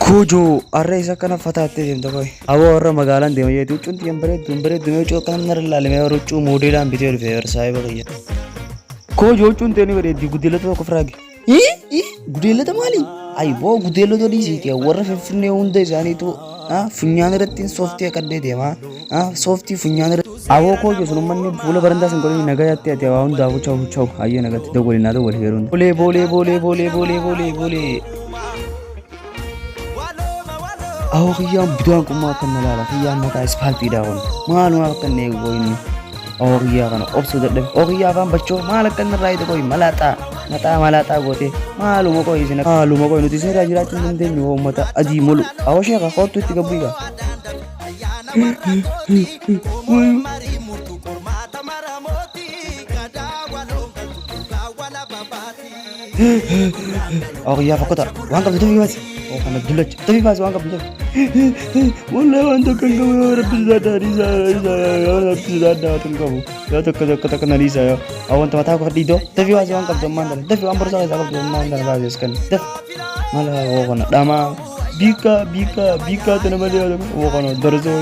Koojoo har'a isa akkana fataattee deemta qoy. Aboo har'a magaalaan deema jeeti huccuun tiyya hin bareeddu hin bareeddu mee huccuu akkana narra ilaali mee huccuu moodeelaan bitee dhufe bar saahiba kiyya. Koojoo huccuun tee ni bareeddi gudeelota tokko ofirraa ge. Ii gudeelota maali? Ayi boo gudeelota dhiisiiti warra finfinnee hunda isaaniitu funyaan irratti sooftii akkadhee deema sooftii funyaan irratti. Aboo koojoo sun ummanni fuula barandaa sun godhanii nagayaatti ati waa hundaafuu chawu chawu hayyee nagatti dawwali naa dawwali yeroo hunda. Boolee boolee boolee boolee boolee boolee boolee. Awoo kiyyaan budaan qummaa akka na laala kiyyaan mataa ispaaltiidhaa kun maalumaaf akka inni eegu inni awoo kiyyaa kana obsuu dadhabe awoo kiyyaa afaan bachoo maal akka inni irraa qoyi malaaxaa mataa malaaxaa gootee maaluma qoyi isin maaluma qoyi nuti isin irraa jiraachuu hin dandeenyu uummata adii molu awoo sheeka koottu itti gabbuu egaa. Awoo kiyyaa fokkota waan qabdu dafii baasi. Awoo kana dullacha dafii baasi waan qabdu dafii. Wallahi waan tokko hin qabu yoo rabbi sodaadhaa dhiisaa dhiisaa yoo rabbi sodaadhaa waan hin qabu yoo tokko tokko tokko na dhiisaa yoo awoo wanta mataa koo dhiidoo dafii baasi waan qabdu ammaan tana dafii waan borsaa keessaa qabdu ammaan tana baasi as kenna dafi maal awoo kana dhamaa biika biika biika tana malee awoo kana darsoo.